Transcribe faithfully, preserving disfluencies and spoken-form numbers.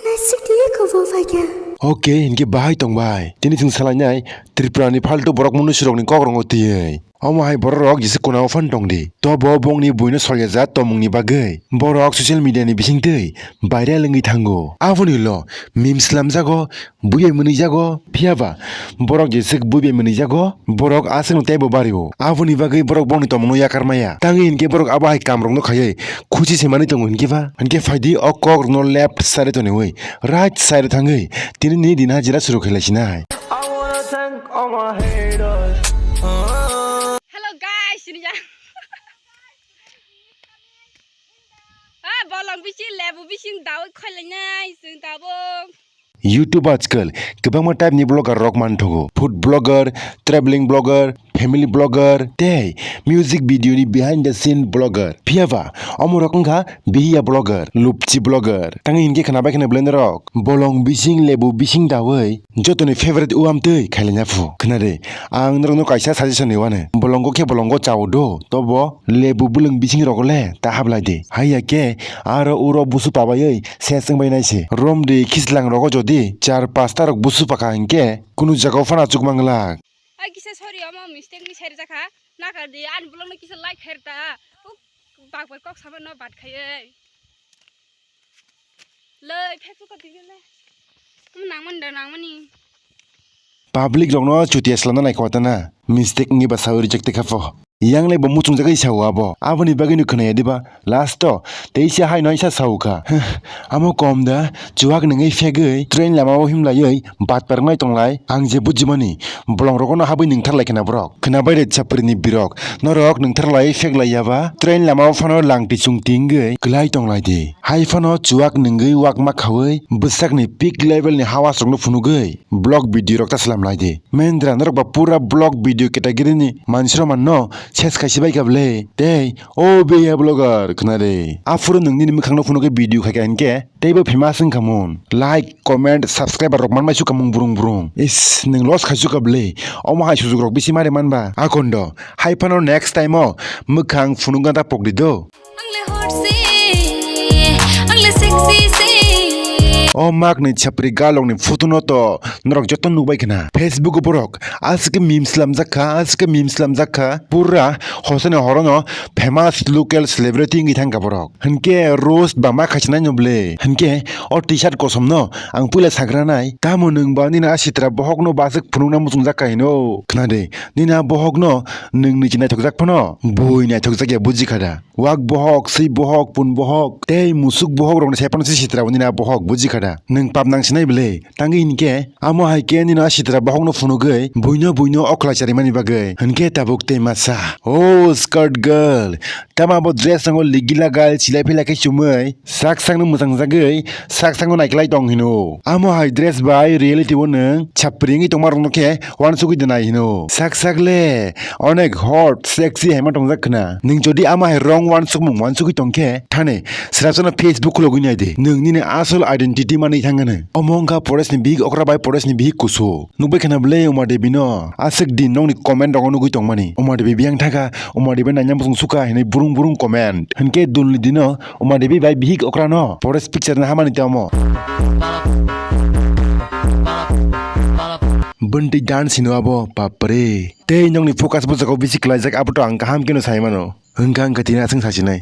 Nasik di kobo phaikha. Okay, hinkhe bahai tongbai. Tini chwng salainai Tripura ni faltu borok munusirokni kokrokno twiwi. Omo hai borok rok jesa kunao phan tongdi. Tobo bongni buino solyajak tongmungni bagwi borok social media ni bisingtwi viral wngwi thango. Aboni ulo memes slamjago, buibai mwnwijago, phiyaba borok jeswk buibai mwnwijago, borok aswkno teibo bario. Aboni bagwi borok bongni tongmungno yakar maya. Tangwi hinkhe borok abo hai kamrokno khaiwi khusi se manwi tongo hinkhe ba? Hinkhe phaidi o kokrokno left side o toniwi right side o thangwi tini ni din hajira suru khailaisinai. Hello guys, sini ja. Ah, bolong bising, lebu bising, dawi khailainai, chwng tabuk. YouTube ajkal kwbangma type ni blogger rok manthogo. Food blogger, traveling blogger, family blogger, tei music video ni behind the scene blogger. Phiyaba omo rok wngkha bihiya blogger, lupchi blogger. Tangwi hinkhe khnabai khna belai norok. Bolong bising, lebu bising dawi jotoni favorite uamtwi khailaina phu. Khnade, ang norokno kaisa suggestion riwano. Bolongo khe bolongo chao do, tobo lebu bwlwng bising rogo le ta hablai di. Haiya khe aro uro busu pabaiwi se chwngbai nai se. Romdi khislang rogo jodi char pasta rok busu pakha hinkhe kunu jagao phano achuk manglak. Ai kisa sorry, omo mistake ni seri jakha. Nakar di ani bolongno kisa like khair ta. Uk bakbar kok sama no bat khaiwi. Lei, phek phek kati le. Omo nangmani da nangmani. Public rokno chutia slana nai kotana. Mistake wngwi ba sawi reject kha pho. Yang le bo muchung jagwi sao abo. Aboni bagwi no khwnaya diba? Last o teisa hai no isa sao kha. Amo kom da, chuak nungwi phegwi train lama o himlaiwi bat parwngnai tonglai. Ang je bujimani bolong rogono habwi nungtharlai khna borok. Khnabai de chapri ni birok. Norok nungtharlai pheklai yaba, train lama o phano langti chungti wngwi kwlai tonglai di. Hai phano chuak nungwi wakma khawi bwsakni peak level ni hawas rokno phunugwi vlog video rok ta slam lai di. Mendra norok ba pura vlog video category ni mansi rok manno ses khaisi bai kha bwle. Tei o beya vlogger khna de. Aphuru nwng nini mwkhang no phunugwi video khai kha hinkhe teibo famous wngkha mun. Like, comment, subscriber rok manmai sukha mung brung brung. Is, nwng loss khai sukha bwle. Omo hai sujuk rok bisi mari manba. Akondo, hai phano next time o mwkhang phunukna ta pokdi do. Ang le hot se, ang le sexy se. O makni chapri galokni photo no to norok joto nukbai khna. Facebook o borok aswk memes slamjak kha, aswk memes slamjak kha. Pura hosani horono famous local celebrity wngwi thangkha borok. Hinkhe roast ba ma khaichinaino bwle. Hinkhe o T-shirt kosom no ang puila sagranai. Tamo nwng ba nini a sitra bohok no baswk phunukna muchungjak kha hino. Khna de, nini a bohok no nwng niji naithokjak phano bui naithokjak ya buji kha da. Wak bohok, swi bohok, pun bohok, tei musuk bohok rokni sai phano se sitra o nini a bohok buji kha da. Nwng pap nang sinai bwle. Tangwi hinkhe amo hai khe nini a sitra bohok no phunugwi buino buino okhlai charimani bagwi. Hinkhe tabuk tei masa. O skirt girl, tamo abo dress rwngo ligila gal silai philai khe chumui sak sakno mwchang jagwi sak sakno naiklai tong hino. Amo hai dress bai reality o nwng chapri wngwi tongma rokno khe wansugwi de nai hino. Sak sak le onek hot sexy haima tongjak khna. Nwng jodi amo hai wrong wansukmung wansugwi tong khe thani srasano Facebook khulogwi nai di. Nwng nini asol identity manwi thangano. Omo wngkha Poresni bihik okra bai Poresni bihik kusu. Nukbai khna bwle Uma Devi no. Aswk din nokni comment rogo nugwi tongmani. Uma Devi biyang thaka, Uma Devi naina muchung sukha hinwi burung burung comment. Hinkhe dulni dino Uma Devi bai bihik okra no Pores picture na hamani tamo. Bwntwi dance hino abo, bapre. Tei nokni focus bwsako bisi klaijak, abo to ang kaham kheno sai mano. Hwnkha hwnkha tini aswng sasinai.